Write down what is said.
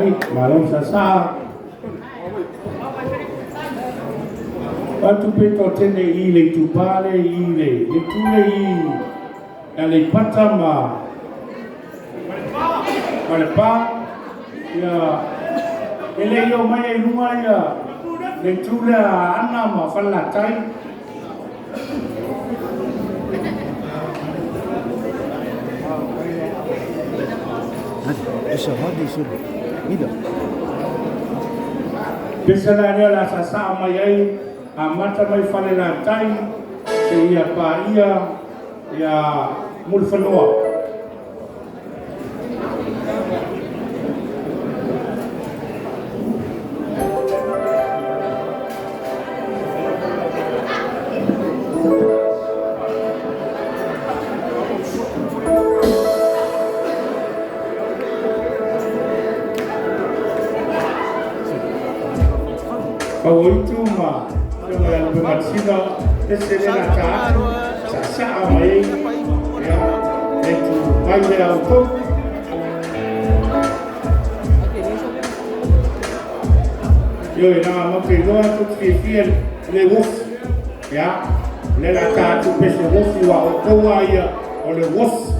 Faafetai, malo le saasaa. Atu pe toatele i le itupa le i le itu le i Aleipata ma Lepa, ia, e le i oo mai ai i luga ia le itu lea a Aana ma Falelatai. Pese la lea o le a saasaa mai ai, amata mai Falelatai seia paia ia Mulifanua. Pauoitu ma Afioga ia Lupematasila, pese lea o le a ta atu, saasaa mai ai ia le itupai lea a outou. Ioe, leaga matou te iloa tou te fiafia i le uofi. Ia, o lea o le a ta atu pese uofi, aua o outou lava ia o le uofi.